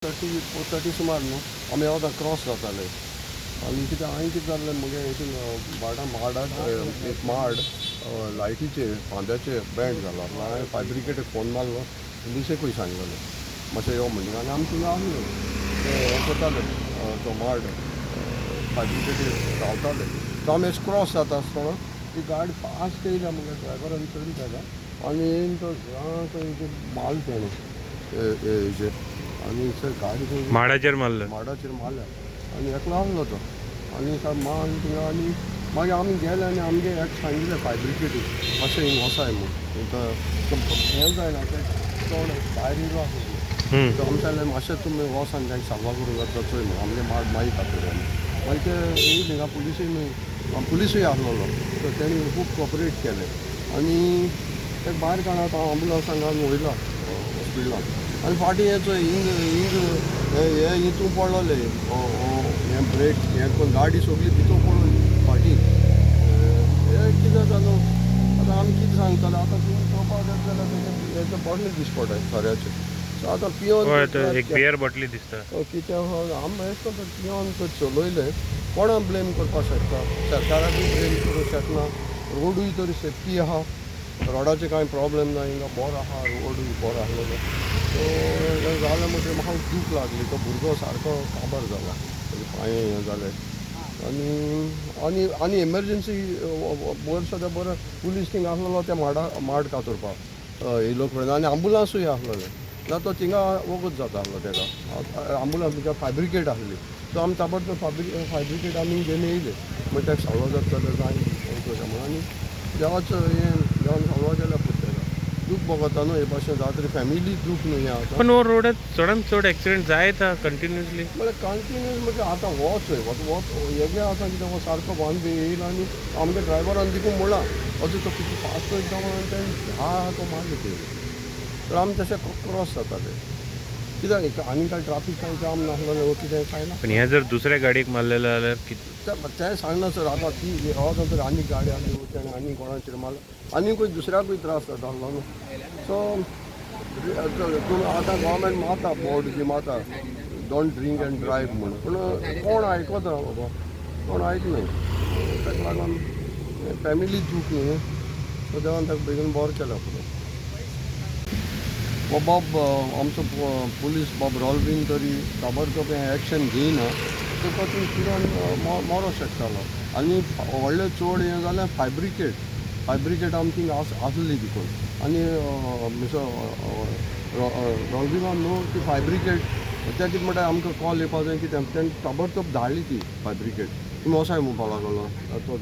4:30 सुमार न्हू आमी आतां क्रॉस जाताले आनी कितें हांवें कितें जाल्लें मुगे हितून माडा माडाक एक माड लायटीचेर खांब्याचेर बँड जालो. हांवें फायर ब्रिगेडीक फोन मारलो, पुलिसेकूय सांगलेलें मातशें यो म्हणून. आनी आमी थिंगा आसले, ते हें करताले, तो माड फायर ब्रिगेडीर रावताले. सो आमी अशें क्रॉस जाता आसतना ती गाडी फास्ट येयल्या मुगे ड्रायव्हरान चड केल्या आनी येयन तो हेजेर मारलो तेणें हेजेर आनी सर गाडी माडाचेर मारलं, माडाचेर मारल्या आनी एकलो आहलो तो आनी सारको मारून थिंगा. आनी मागीर आमी गेले आनी आमगे एक सांगिल्लें फायर ब्रिगेडीक मातशें हिंग वसाय म्हूण, हें जायना तें तोंड भायर येयलो आसलो. तो आमी सांगलें मातशें तुमी वोसान तांकां साल्वार करूंक जाता चोय म्हूण, आमगे माड मागीर खातले आमी. मागीर ते येयले हिंगा, पुलिसूय न्हय पुलिसूय आहलोलो, सो तेणी खूब कॉपरेट केलें आनी ताका भायर काडत हांव आंबुलन्सान घालून वयला हॉस्पिटलान. आनी फाटीं हें चोय हिंग हिंग हे हितून पडलोले, हें ब्रेक हें करून गाडी सगळी भितर पडली फाटीं. हें कितें जालो आतां आमी कितें सांगतले? आतां तुमी चोवपाक गेले जाल्यार तेजें बॉटल दिस पडटा सोऱ्याचें. सो आतां पियोन एक बियर बॉटली दिसता. कितें आमी अशें करता, पियोन तर चलयलें कोणाक ब्लेम करपाक शकता? सरकाराकूय ब्लेम करूंक शकना. रोडूय तरी सेफ्टी आहा, रोडाचें कांय प्रॉब्लेम ना, हिंगा बरो आहा रोडूय बरो आहलोलो. सो हें जालें म्हणटकीर म्हाका दूख लागली. तो भुरगो सारको काबार जाला, तेजे पांय हें जाले. आनी आनी आनी एमरजंसी बरें सद्या बरें पुलीस थिंगा आहलोलो त्या माडा माड कातरपाक येयलो कडेन आनी आंबुलन्सूय आहलोलें ना तो थिंगा वगत जाता आहलो तेका. आंबुलन्स म्हणजे फायर ब्रिगेड आहली, सो आमी ताबडतोब फायर ब्रिगेड आमी घेवन येयले मागीर ताका साल्वार जाता जाल्यार जाय म्हणून. आनी देवाचो हें देवान साल्वार केल्या पूण तेका दूख भोगता न्हू हे भाशेन जाता तरी फॅमिली दूख न्हू हें आतां. पण हो रोडात चडान चड एक्सिडेंट जायत कंटिन्युअसली. म्हळ्यार कंटिन्यूस म्हणजे आतां हो चोय हो हेगे आतां कितें हो सारको वन वे येयला आनी आमगे ड्रायव्हरान देखून म्हणलां अजून तो कितें फास्ट वयता म्हणून तेणें धा तो मारले ते. तर आमी तशें क्रॉस जाताले कित्याक आनी कांय ट्राफीक कांय जाम नासलेलें वो कितें कांय ना. पण हे जर दुसऱ्या गाडयेक मारलेलं जाल्यार कितें? तें सांगना सर. आतां ती आतां तर आनी गाडी आसली तेणें आनी कोणाचेर मारलो आनी खंय दुसऱ्याकूय त्रास जाता आहलो न्हू. सो तुमी आतां गव्हर्मेंट मारता बोर्ड बी मारता don't drink and drive म्हणून, पूण कोण आयकता बाबा? कोण आयकनाय. ताका लागून फॅमिली दूख न्हू. सो देवान ताका बेगीन बरो केला पुरो. हो बाब आमचो पुलीस बाब रॉल्वीन तरी ताबडतोब हें एक्शन घेयना ताका ती किरण मरोंक शकतालो. आनी व्हडलें चड हें जालें फायर ब्रिगेड, फायर ब्रिगेड आमी थिंगा आसली देखून आनी मिस्टर रॉल्विनान न्हू ती फायर ब्रिगेड ते कितें म्हणटा आमकां कॉल येवपा जाय कितें तेणें ताबडतोब धाडली ती फायर ब्रिगेड. तुमी वसाय म्हणपाक लागलो तो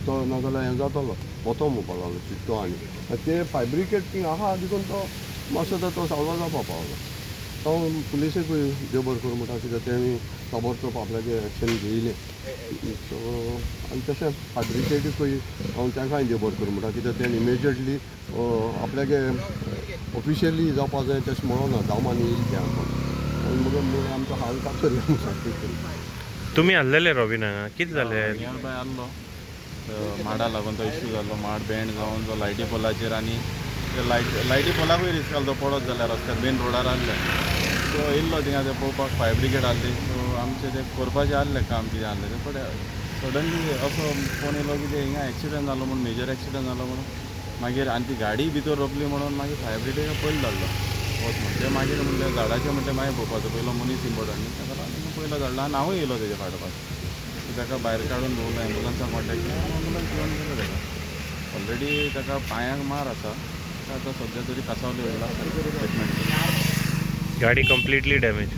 तो नाजाल्यार हें जातलो वतो म्हणपाक लागलो चिट्टो. आनी ते फायर ब्रिगेड थिंगा आहा देखून तो मातसो तो साल्वार जावपाक पावलो. तो पुलिसेकूय देव बरें करूं म्हणटा कित्याक तेणी ताबडतोब आपल्याचेर एक्शन घेयलें. सो आनी तशेंच फायर ब्रिगेडीकूय हांव तांकांय देव बरें करूं म्हणटा कित्याक तेणी इमिजिएटली आपल्यागे ऑफिशियली जावपा जाय तशें म्हणोना दामानी येयले ते आमकां आनी मगीर आमचो हाल कातर सारकें. तुमी आहलेले रॉबीन हांगा कितें जालें? नियर बाय आहलो, माडा लागून तो इश्यू जाल्लो. माड बेंड जावन तो लायटी पोलाचेर आनी लायटी पोलाकूय रिस्क आसलो, तो पडत जाल्यार रस्त्यार मेन रोडार आहले. सो येयल्लो थिंगा ते पळोवपाक फायर ब्रिगेड आहली. सो आमचें तें करपाचें आहलें काम कितें आहलें तें, बट सडनली असो फोन येयलो की ते हिंगा एक्सिडंट जालो म्हणून, मेजर एक्सिडंट जालो म्हणून. मागीर आनी ती गाडी भितर रोपली म्हणून मागीर फायर ब्रिगेडीक पयलीं धाडलो वच म्हण. ते मागीर म्हणलें झाडाचें म्हणलें मागीर पळोवपाचो पयलो मनीस इम्पोर्टंट न्ही, ताका लागून पयलो धाडलो आनी हांवूय येयलो तेजे फाटोफाट. सो ताका भायर काडून दवरलो, एम्बुलन्साक कॉन्टेक्ट केलो, एम्बुलन्स घेवन गेलो ताका. ऑलरेडी ताका पांयांक मार आसा, ताका आतां सद्या तरी कासावले व्हेला ट्रिटमेंट. गाडी कंप्लिटली डॅमेज.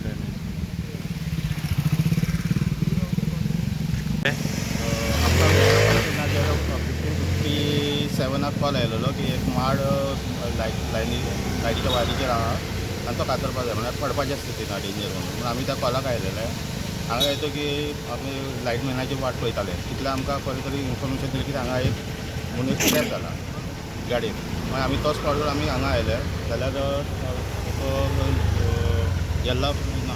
आमकां 15:57 कॉल आयलेलो की एक माड लायट लायनी लायटीच्या वायरीचेर आहा आनी तो कातरपा जाय, म्हणल्यार पडपाच्या स्थितीन आहा, डेंजर म्हणून. म्हणून आमी त्या कॉलाक आयलेले. हांगा येतो की आमी लायटमॅनाची वाट पळयताले, तितले आमकां कोणी तरी इन्फॉर्मेशन दिली की हांगा एक मनीस ट्रॅप जाला गाडयेन. मागीर आमी तो स्पॉट आमी हांगा आयले जाल्यार तो येल्ला ना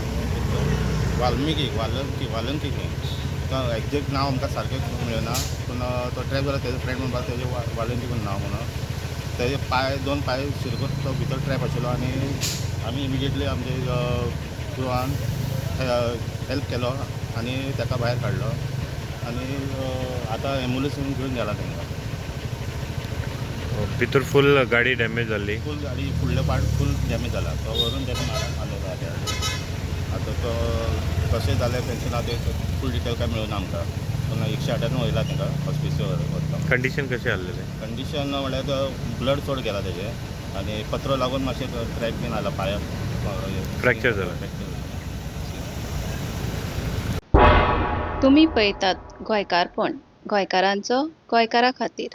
वाल्मिकी वालंकी वालंकी खंय तो एक्झॅक्ट नांव आमकां सारकें मेळना, पूण तो ट्रॅप जाला. तेजो फ्रेंड म्हणपाक तेजे वालंकी म्हूण नांव म्हणून. तेजे पांय दोन पांय शिरकून तो भितर ट्रॅप आशिल्लो आनी आमी इमिजिएटली आमचे क्रुवान हेल्प केलो आनी ताका भायर काडलो आनी आतां एम्बुलन्सीन घेवन गेला तांकां. भितर फूल गाडी डॅमेज जाल्ली. फूल गाडी फुडले पार्ट फूल डॅमेज जाला, तो व्हरून ताका मारलेलो आहा. आतां तो कशें जालें तेंचे ना तें फूल डिटेल काय मेळना आमकां, पूण 108 वयला तांकां हॉस्पिटल वता. कंडिशन कशें आहलेलें? कंडिशन म्हणल्यार तो ब्लड चड गेला तेजें आनी पत्रो लागून मातशें क्रॅक बीन आला पांयाक. Fracture जाला. फ्रॅक्चर. तुमी पळयतात गोंयकारपण, गोंयकारांचो गोंयकारा खातीर.